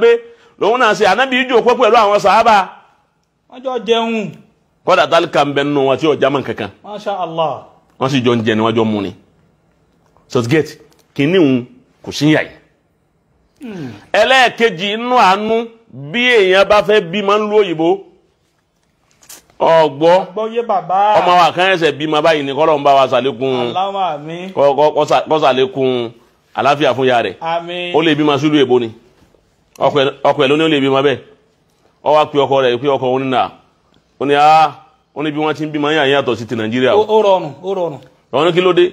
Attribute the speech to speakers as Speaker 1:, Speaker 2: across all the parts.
Speaker 1: Sàábé lòun náà ṣe ànábì ìjòkó pẹ̀lú àwọn sàábà.
Speaker 2: Wọ́n jọ jẹun.
Speaker 1: Kọ́dà tálíkà ń bẹ nínú wọn tí ò jámọ́ kankan.
Speaker 2: Masha Allah.
Speaker 1: Wọ́n sì jọ ń jẹ ni wọ́n jọ mú ni. Sọtigẹ́tì kìíní òun kò sí yà yìí. Ẹlẹ́ẹ̀kejì inú àánú, bí èèyàn bá fẹ́ bímọ ń lu òyìnbó, ọ̀gbọ́
Speaker 2: Gbọ́yé bàbá.
Speaker 1: Ọmọ wa kan ẹsẹ̀ bímọ báyìí ní kọ́lọ́ ń bá wa sàlékún
Speaker 2: Allahumma àmín.
Speaker 1: kọ́ sàlékún àláfíà fún ya rẹ̀.
Speaker 2: Àmín.
Speaker 1: Ó lè bímọ sílùú èbó ni, ọkọ ẹ̀ ló ní ó lè bímọ bẹ́ẹ̀. Ọ wá pe ọkọ rẹ̀ pé ọkọ òun nínà ó ní á ó ní bí wọ́n ti ń bímọ yàn yàtọ̀ sí ti Nàìjíríà o.
Speaker 2: Ó rọrùn, ó rọrùn.
Speaker 1: Àwọn ní kí ló dé?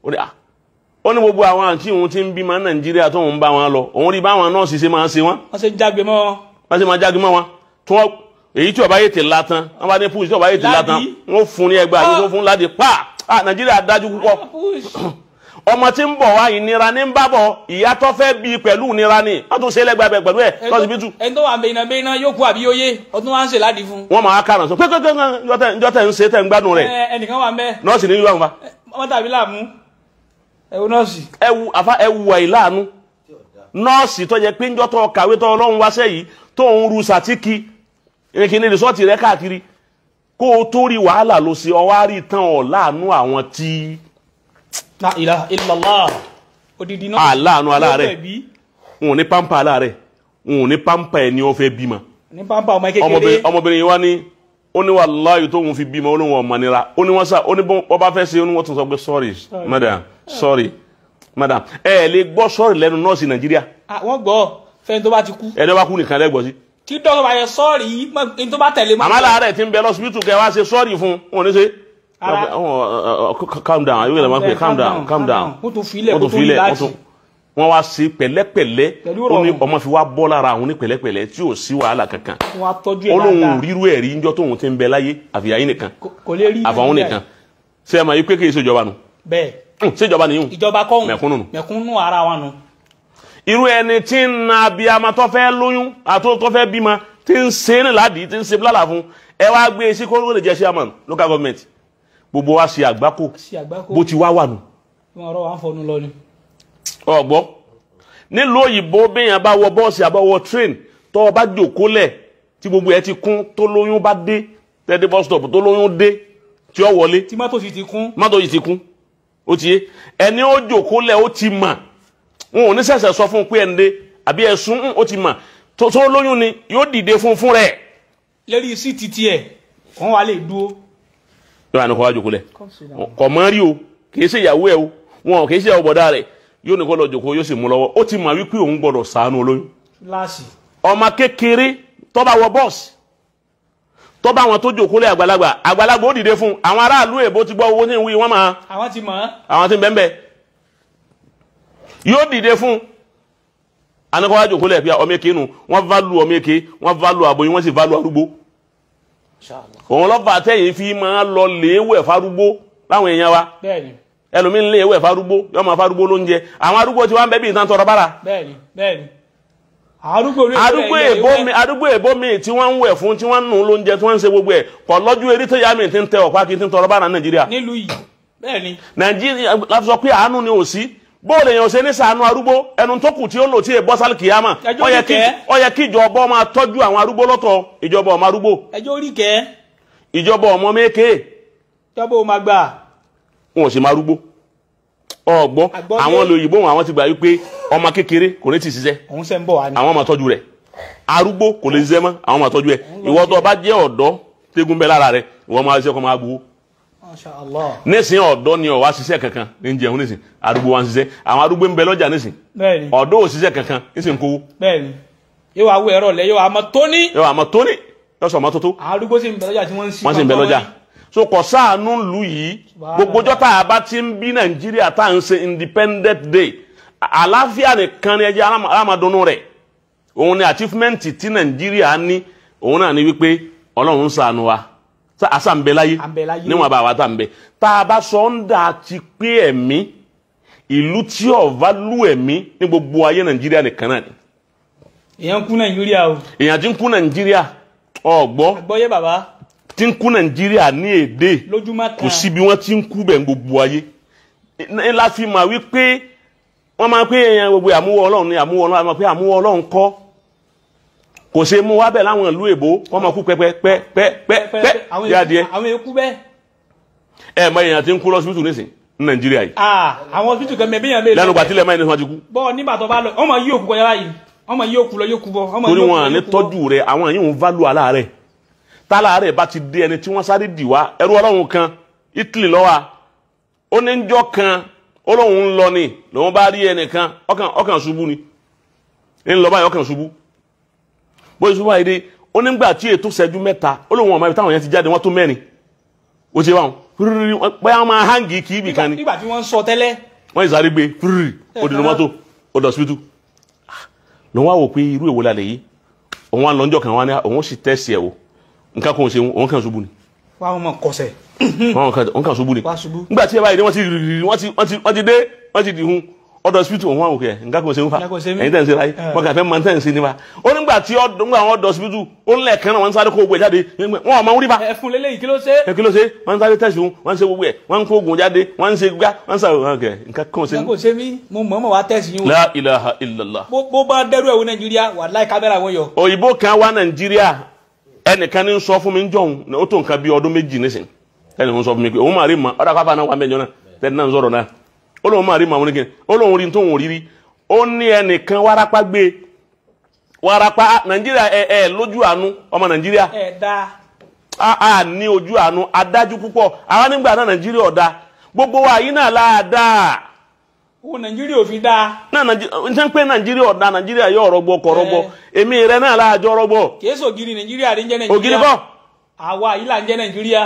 Speaker 1: Ó ní à ó ní gbogbo àwọn àǹtí òun ti ń bímọ Nàìjíríà tó ń bá wọn lọ, òun rí báwọn nọ́ọ̀sì ṣe máa ń ṣe wọn.
Speaker 2: Wọ́n ṣe ń jágbe mọ́ wọn.
Speaker 1: Wọ́n ṣe máa jágbe mọ́ wọn tí wọ́n èyí tí ọba yé ti la tán, wọ́n bá ní púùsì tí ọba yé ti la tán, wọ́n fún ní ẹgbàá àti wọ́n fún ládìí pa á. Nàìjíríà dájú púpọ̀. Ọmọ tí ń bọ̀ wá, ìnira ní ń bá bọ̀. Ìyá tó fẹ́ bí pẹ̀lú ìnira ni wọ́n tún ṣe lẹ́gbàá bẹ̀ pẹ̀lú ẹ̀ lọ́sibítù.
Speaker 2: Ẹni tó wà ń bẹ iná bẹ iná yóò kú àbí yóò yé, ọdún wa ń ṣe ládìí fún.
Speaker 1: Wọ́n máa káràn sọ pé pé pé njọ́ tẹ̀ ń ṣe tẹ̀ ń gbádùn rẹ̀.
Speaker 2: Ẹnìkan wà ń bẹ.
Speaker 1: Nọ́ọ̀sì ní yóò wà.
Speaker 2: Wọ́n tàbí láàmú ẹ̀wọ̀n nọ́ọ̀sì.
Speaker 1: Ẹwu àfa ẹwu àìláàánú nọ́ọ̀sì tó yẹ pé njọ́ tó kàwé tó Ọlọ́run wáṣẹ́ yìí tó ń ru sàtíkì kíní rìsọ́ọ̀tì rẹ káàkiri kó o tó rí wàhálà ló ṣe ọwá rí tán ọ̀ láàánú àwọn tí.
Speaker 2: La ilaha illallah, odidi nọ́ọ̀sì.
Speaker 1: Àláàánú aláàárẹ̀, wọn ò ní pampa aláàárẹ̀, wọn ò ní pampa ẹni ó fẹ́ bímọ.
Speaker 2: Ní pampa ọmọ kékeré.
Speaker 1: Ọmọbìnrin yìí wá ní ó ní wàláhì tóun fi bímọ, ó ní wọn ọmọ nira, ó ní wọn sá, ó ní bọ́ bá fẹ́ ṣe, ó ní wọ́n tún sọ pé sorry madam, sorry madam. Ẹ ẹ lè gbọ́ sorry lẹ́nu nọ́ọ̀sì Nàìjíríà.
Speaker 2: Wọ́n gbọ́ fẹ́ni tó bá ti kú.
Speaker 1: Ẹni tó bá kú nìkan lẹ́gbọ̀ọ́ sí.
Speaker 2: Tí dọ́kọ̀ bá yẹ sorry, ní tó bá tẹ̀lé mọ́.
Speaker 1: Àmọ́ láàárẹ̀ tí ń bẹ lọ́sibítù kẹ́ wá ṣe sorry fún wọn ní ṣe. Calm down, ayé wẹ̀lẹ̀ máa ń pè calm down, calm down.
Speaker 2: Wọ́n tún filẹ̀ kó tó relax.
Speaker 1: Wọ́n wá sí pẹ̀lẹ́pẹ̀lẹ́, ó ní ọmọ fi wá bọ́ lára àwọn ní pẹ̀lẹ́pẹ̀lẹ́ tí ò sí wàhálà kankan.
Speaker 2: Wọ́n á tọ́jú ẹ̀
Speaker 1: Ó lóun
Speaker 2: dáadáa.
Speaker 1: Rírú ẹ̀ rí níjọ́ tóun ti ń bẹ láyé àfìyà yín nìkan.
Speaker 2: Kò lè rí.
Speaker 1: Àfàwọn nìkan ṣé ẹ máa yí pé kì í ṣèjọba nù?
Speaker 2: Bẹ́ẹ̀.
Speaker 1: Ṣèjọba nìyún.
Speaker 2: Ìjọba kọ́hún.
Speaker 1: Mẹ̀kúnnù nù.
Speaker 2: Mẹ̀kúnnù ara wa nù.
Speaker 1: Irú ẹni tí ń na abiyamọ tó fẹ́ lóyún àti tó fẹ́ bímọ, tí ń ṣe ní ládìí, tí ń ṣe bílálà fún ẹ, wá gbé e sí kó lè jẹ́ chairman local government, gbogbo wa ṣe àgbákò.
Speaker 2: Ṣe àgbákò.
Speaker 1: Bó ti wá wà nù.
Speaker 2: Wọn ọ̀rọ̀ wa ń fọnú lọ ni.
Speaker 1: Ọgbọ́ nílùú òyìnbó, béèyàn bá wọ bọ́ọ̀sì àbọ̀wọ̀ train, tó o bá jòkó lẹ̀ tí gbogbo ẹ ti kún, tó lóyún bá dé tẹ́dí bus stop, tó lóyún dé tí ó wọlé,
Speaker 2: tí mọ́tò sì ti kún.
Speaker 1: Mọ́tò yìí ti kún, ó ti yé ẹni ó jòkó lẹ̀, ó ti mà, wọn ò ní ṣẹ̀ṣẹ̀ sọ fún un pé ẹni dé àbí ẹ̀sùn, ó ti mà tó lóyún ni yóò dìde fún rẹ̀.
Speaker 2: Lérí sí ti tiẹ̀ wọ́n wá lè dúró.
Speaker 1: Yóò wá ní kó wá jòkó lẹ̀, kò mọ́ rí o, kì í ṣe ìyàwó ẹ o, wọn kì í ṣe ìyàwó bọ̀dá rẹ̀, yóò ní kó lọ jòkó, yóò sì mú lọ́wọ́. Ó ti mọ̀ wípé òun gbọ́dọ̀ ṣàánú olóyún.
Speaker 2: Láàsì.
Speaker 1: Ọmọ kékeré tó bá wọ bọ́ọ̀sì, tó bá wọn tó jòkó lẹ̀, àgbàlagbà, àgbàlagbà ó dìde fún. Àwọn aráàlú èbó ti gbọ́ owó ní ìwé wọn máa.
Speaker 2: Àwọn ti mọ̀ ọ́.
Speaker 1: Àwọn tí ń bẹ́ẹ̀ yóò dìde fún anakọ́wá jòkó lẹ̀ pé ọmọ èké nu. Wọ́n value ọmọ èké, wọ́n value àbòyún, wọ́n sì value arúgbó. Òun lọ́fà tẹ́yìn fi máa lọ léèwẹ̀ farúgbó láwọn èèyàn wa. Ẹlòmíín léèwẹ̀ farúgbó, yóò máa farúgbó lóúnjẹ. Àwọn arúgbó tí wọ́n ń bẹ́ bí ìtàn tọrọ bára.
Speaker 2: Bẹ́ẹ̀ni bẹ́ẹ̀ni, arúgbó orí.
Speaker 1: Arúgbó èbó mi, arúgbó èbó mi tí wọ́n ń wẹ̀ fún, tí wọ́n ń nù lóúnjẹ, tí wọ́n ń ṣe gbogbo ẹ̀, kọ̀ lọ́jú eré tó yá mi ti ń tẹ ọ̀pá kí n ti ń tọrọ bára Nàìjíríà.
Speaker 2: Nílùú yìí, bẹ́ẹ̀ni.
Speaker 1: Nàìjíríà láti sọ pé àánú ni ò sí. Bóòlù èèyàn ṣe ní ṣàánú arúgbó, ẹnu tó kù tí ó lò tí è bọ́ sálì kìyàmà.
Speaker 2: Ẹjọ́
Speaker 1: ó yẹ kí
Speaker 2: kíkẹ́.
Speaker 1: Ó yẹ kí ìjọba máa tọ́jú àwọn arúgbó lọ́tọ̀. Ìjọba ọmọ arúgbó.
Speaker 2: Ẹjọ́ orí kẹ́.
Speaker 1: Ìjọba ọmọ méke.
Speaker 2: Ìjọba ò máa gbà.
Speaker 1: Wọn ò sì máa arúgbó ọgbọ́.
Speaker 2: Àgbọ́yé.
Speaker 1: Àwọn olóyìnbó wọn, àwọn ti gbà wípé ọmọ kékeré kò ní ti ṣiṣẹ́.
Speaker 2: Òun ṣe ń bọ̀ wá ni.
Speaker 1: Àwọn máa tọ́jú rẹ̀. Arúgbó kò lè ṣiṣẹ́ mọ́, àwọn máa tọ́jú ẹ̀. Ìwọ tó bá jẹ́ ọ̀dọ́ tẹ́gùn bẹ́ lára rẹ̀, ìwọ máa ṣiṣẹ́ kó máa gbowó.
Speaker 2: Masha Allah.
Speaker 1: Nísìnyí, ọ̀dọ́ ni ó wá ṣiṣẹ́ kankan ní jẹun. Nísìn arúgbó wa ń ṣiṣẹ́, àwọn arúgbó ń bẹ lọ́jà nísìn. Ọ̀dọ́ ò ṣiṣẹ́ kankan, nísìn kówó.
Speaker 2: Bẹ́ẹ̀ni, yóò wá wọ ẹ̀rọ lẹ, yóò wá mọ tóní.
Speaker 1: Yóò àmọ́ tóní, yóò sọ ọmọ tó tó.
Speaker 2: Arúgbó sì ń bẹ lọ́jà tí wọ́n ń sí.
Speaker 1: Wọ́n sì ń bẹ lọ́jà. So kò sáànù lù yìí. Gbogbo ọjọ́ tá a bá ti ń bí Nàìjíríà tá à ń ṣe Independent Day, àlàáfíà nìkan ni ẹ jẹ́ alámàdúnú rẹ̀. Òun ni achievement tí Nàìjíríà ní. Òun náà ni wípé Ọlọ́run ń ṣàánú wa, àṣà ń bẹ láyé.
Speaker 2: À ń bẹ láyé.
Speaker 1: Níwọ̀n bá wa tá ń bẹ, tá a bá sọ ń dà ti pé ẹ̀mí ìlú tí ò value ẹ̀mí ní gbogbo ayé, Nàìjíríà nìkan náà ni.
Speaker 2: Èèyàn kú Nàìjíríà o.
Speaker 1: Èèyàn tí ń kú Nàìjíríà, ọ̀gbọ́.
Speaker 2: Àgbọ́yé bàbá.
Speaker 1: Tí ń kú Nàìjíríà ní èdè
Speaker 2: lójúmọ́ kan.
Speaker 1: Kò sí bí wọ́n ti ń kú bẹ̀ ń gbogbo ayé ńlá fi mà wípé wọ́n máa pé èèyàn gbogbo àmúwọ́ Ọlọ́run ni àmúwọ́ Ọlọ́run, máa pé àmúwọ́ Ọlọ́run kọ́. Kò ṣe mú wá bẹ̀ láwọn ìlú èbó wọ́n máa kú pẹ́pẹ́pẹ́pẹ́pẹ́ bí adìẹ.
Speaker 2: Àwọn èkú bẹ́ẹ̀.
Speaker 1: Ẹ mọ èèyàn tí ń kú lọ́sibítù nísìn ní Nàìjíríà yìí.
Speaker 2: Àwọn hospital kan mẹ́bí yàn mélòó.
Speaker 1: Lẹ́nu gbàtílẹ̀ máa ní wọ́n ti kú.
Speaker 2: Bọ́ nígbà tó bá lọ wọ́n máa yí òkú kọjá báyìí, wọ́n máa yí òkú lọ yóò kú bọ́.
Speaker 1: Torí wọn ní tọ́jú rẹ̀, àwọn yìí ń válù aláàárẹ̀. Táláàárẹ̀ bá ti dé ẹni tí wọ́n sáré dì wá, ẹrú Ọlọ́run kan Italy lọ́wọ́ ó ní njọ́ kan ó lóun ń lọ ni lòun bá rí ẹnìkan ọkàn ṣubú ni ń lọ báyìí ọkàn ṣubú bó ṣubú báyìí dé ó nígbà tí ètò ṣẹ́jú mẹ́ta ó lóun ọmọ ibi táwọn yẹn ti jáde wọ́n tó mẹ́rin ó ṣe báwọn bóyá wọ́n máa hangi kì í bì kan ni.
Speaker 2: Nígbà tí wọ́n ń sọ tẹ́lẹ̀.
Speaker 1: Wọ́n yìí sáré gbé fúrúrì ó dìnnú mọ́tò ó dọ̀ síbítù lòun wá wò pé irú èwo lálẹ́ yìí òun wá lọ́njọ́ kan wá ní òun sì tẹ́sí ẹ̀ wò nǹkan kan ò ṣe òun kàn ṣubú ni.
Speaker 2: Wá wọn mọ kọsẹ̀.
Speaker 1: Wọn kàn ṣubú ni. Nígbà tí ẹ báyìí dé wọ́n ti wọ́n ti dé wọ́n ti dìhun ọ̀dọ̀ hospital òun wà òkè nǹkan kan ò ṣe ń fa ẹ̀yin tẹ̀ ń ṣe láyé wọn kàn fẹ́ mọ tẹ̀ ń ṣe nípa. Ó nígbà tí wọ́n ọ̀dọ̀ hospital ó ń lẹ̀kan náà wọ́n ń sáré kó gbogbo ẹ̀ jáde wọn ò mọ orí ba.
Speaker 2: Ẹ fún lélẹ́yìí kí ló ṣe.
Speaker 1: Ẹ kí ló ṣe wọ́n ń sáré tẹ̀sí wọn wọ́n ń ṣe gbogbo ẹ̀ wọ́n ń kó oògùn jáde wọ́n ń ṣe gbá wọ́n ń sáré wọn kẹ nǹkan kan ò ṣe.
Speaker 2: Nǹkan kò ṣe mí mo mọ̀ mọ̀ wá tẹ̀sí yín.
Speaker 1: La ilaha illallah.
Speaker 2: Bó bá dẹ́rù ẹ̀wọ̀ Nàìjíríà wàláhì kámẹ́rà wọn yọ.
Speaker 1: Òyìnbó kan wá Nàìjíríà ẹnìkan ní sọ fún mi ń jọ̀hún ó tó nǹkan bí ọdún méjì nísìn ẹnì kan sọ fún mi pé òun máa rí ma ọ̀dà káfá náà wà mẹ́jọ náà tẹ́lẹ̀ náà ń sọ̀rọ̀ náà ó lóun máa rí ma oníkẹ́ ó lóun rí tóun rí rí ó ní ẹnìkan wárápá gbé wárápá Nàìjíríà ẹ ẹ lójú àánú ọmọ Nàìjíríà
Speaker 2: ẹ dá
Speaker 1: a ní ojú àánú adájú púpọ̀ àwọn nígbà náà Nàìjíríà ọ̀dà gbogbo wa yìí náà láàdáa
Speaker 2: owó Nàìjíríà ò fi dáa.
Speaker 1: Náà Nàìjíríà pé Nàìjíríà ọ̀dà Nàìjíríà yóò rọgbọ kọ rọgbọ èmi rẹ náà láàjọ rọgbọ.
Speaker 2: Kìí sọ ògiri Nàìjíríà rí ń jẹ́ Nàìjíríà.
Speaker 1: Ògiri kọ́.
Speaker 2: Àwa yìí là ń jẹ́ Nàìjíríà.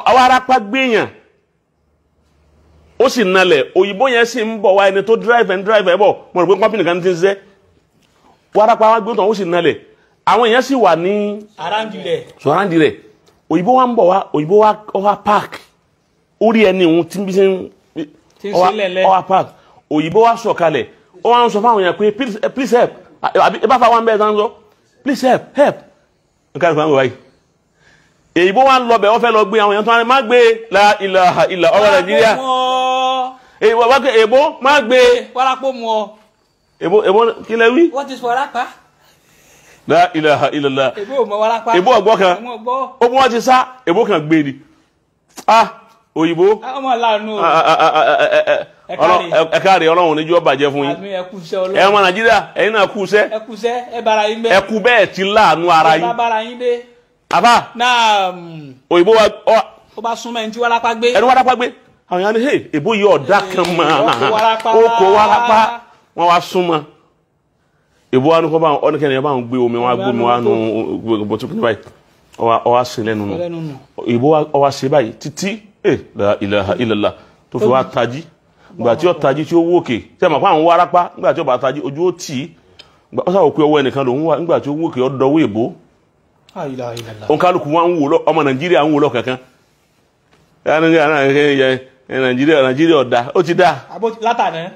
Speaker 1: Àwa arápá gbéyàn ó sì nalẹ̀ òyìnbó yẹn sì ń bọ̀ wá ẹni tó drive and drive ẹ̀ bọ̀ mo rò pé kọ́mpìnì kan ti ń ṣiṣẹ́ wárápá wá gbé tán ó sì nalẹ̀ àwọn èèyàn sì wà ní.
Speaker 2: Àràǹdì rẹ̀.
Speaker 1: Sọ̀ràǹdì rẹ̀ òyìnbó wa ń bọ̀ wá òyìnbó wa park orí ẹni òun tí ń bí ṣe ń ọwá park òyìnbó wa sọ̀kalẹ̀ ó wá ń sọ fáwọn èèyàn pé please help àbí ẹ bá fa wọn bẹ́ẹ̀ tán sọ please help help nǹkan ìfọwọ́n wáyé èyìnbó wa ń lọ bẹ̀ wọ́n fẹ́ lọ gbé àwọn èèyàn tó wá má gbé la ilaha illa ọ̀rọ̀ Nàìjíríà èyìnbó wá èbó má gbé
Speaker 2: wárápó mu ọ
Speaker 1: èbó èbó kí lẹ wí.
Speaker 2: What is wárápá.
Speaker 1: La ilaha illallah
Speaker 2: èbó ò mọ wárápá
Speaker 1: èbó ọgbọ́ kan ó mú wọn ti sá èbó kan gbé ni ah òyìnbó
Speaker 2: ọmọ láàánú
Speaker 1: ẹ káre Ọlọ́run níjọ́ bàjẹ́ fún yín ẹ ọmọ Nàìjíríà ẹ̀yin náà kú iṣẹ́ ẹ kú bẹ́ẹ̀ ti láàánú ara yín àbá òyìnbó wa
Speaker 2: ó bá súnmọ́ ẹni tí wárápá gbé
Speaker 1: ẹni wárápá gbé àwọn èèyàn ní hey èbó yìí ọ̀dà kan mọ́ ó kó wárápá wọ́n wá súnmọ́ èbó wa ní kọ́ bá ọ́nìkẹ́ni ẹ bá ń gbé omi wọn á gbé omi wọn á nù bọ̀tún báyìí ọ wá sí lẹ́nu nù òyìnbó wa wá sí báyìí títí la ilaha illallah tó fi wá tají ìgbà tí ó tají tí ó wó òkè tí a mọ̀ pé àwọn wárápá nígbà tí ó bá tají ojú ó tì í ó sáwọ́ pé ọwọ́ ẹnìkan lòún wà nígbà tí ó wó òkè ó dọwọ́ èbó òǹkálùkù wa ń wò lọ ọmọ Nàìjíríà ń wò lọ kankan Nàìjíríà ọ̀dà ó ti dá.
Speaker 2: látàná.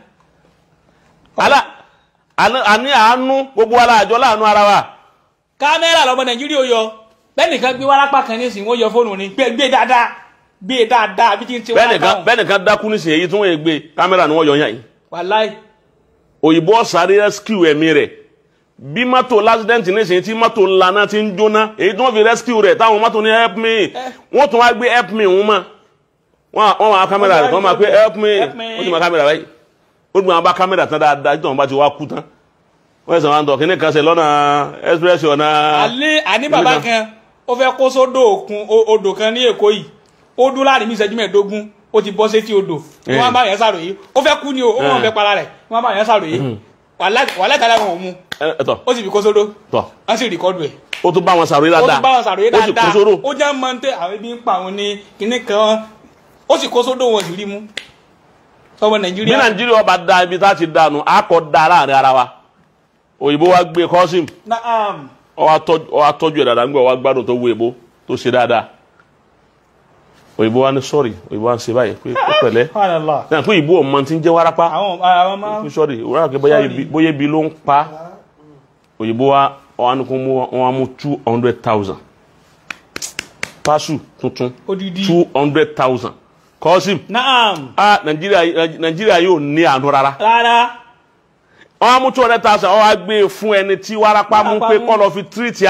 Speaker 1: àní àánú gbogbo wa láàjọ láàánú ara wa.
Speaker 2: Kámẹ́rà lọmọ Nàìjíríà yọ bẹ́ẹ̀ nìkan gbé wárápá kan nísìnyí wọ́n yọ fóònù ni gbé dáadáa gbé dáadáa bí tí ń ṣe wọ́n
Speaker 1: dáhùn. Bẹ́ẹ̀ nìkan dákú nísìnyí èyí tí wọ́n yẹ gbé kámẹ́rà ni wọ́n yọ yàn yìí.
Speaker 2: Wàláì.
Speaker 1: Òyìnbó sáré rescue ẹ̀mí rẹ̀ bí mọ́tò lásìdẹ́ǹtì nísìnyí tí mọ́tò ńlá náà ti ń jóná èyí tí wọ́n fi rescue rẹ̀ táwọn mọ́tò ní help me wọ́n tún wá gbé help me ń mọ́ wọ́n máa kámẹ́rà rẹ̀ wọ́n máa pé help me wọ́n ti máa kámẹ́rà báyìí ó dùn àwọn bá kámẹ́rà tán dáadáa tí wọ́n bá ti wá kú tán wọ́n yẹ sọ wọn tọ̀ kí ní kan ṣe lọ́nà express ọ̀nà.
Speaker 2: Àlẹ́ àní bàbá kan ó fẹ́ kó sódò òkun odò kan ní Èkó yìí ó dún láàrin ìṣẹ́jú mẹ́ẹ̀ẹ́dógún ó ti bọ́ sétí odò wọ́n bá yẹn ṣàròyé ó fẹ́ kú ni o ó wọ́n fẹ́ para rẹ̀ wọ́n bá yẹn ṣàròyé wàhálà tààrà wọn ò mú ó sì fi kó sódò wọ́n sì rìkọ́dù ẹ̀.
Speaker 1: Ó tún bá wọn ṣàròyé dáadáa
Speaker 2: ó tún bá wọn ṣàròyé dáadáa ó jẹ́ mọ́ tẹ́ àwọn ibi ń pa àwọn ní kinní kan ó sì kó sódò wọn sì rí mú. Sọmọ Nàìjíríà.
Speaker 1: Bí Nàìjíríà ọba da ibi tá a ti dànù a kò da láàrin ara wa òyìnbó wa gbé kọ́sìm ó wá tọ́jú ẹ̀ dáadáa nígbà wá gbádùn tó wú èbó tó ṣe dáadáa òyìnbó wa ní sọ́ọ̀rì òyìnbó wa ń ṣe báyìí pé ó pẹ̀lẹ́ náà pé ìbò ọmọ tí ń jẹ́ wárápá pé sọ́ọ̀rì wárápá bóyá ibi ló ń pa òyìnbó wa wọn kò mú wọn mú 200,000 pásù tuntun 200,000 kọ́sìm ah Nàìjíríà yóò ní àánú rárá.
Speaker 2: Rárá.
Speaker 1: Wọ́n á mú 200,000, wọ́n á gbé e fún ẹni tí wárápá mú pé kó lọ fi tírìtì.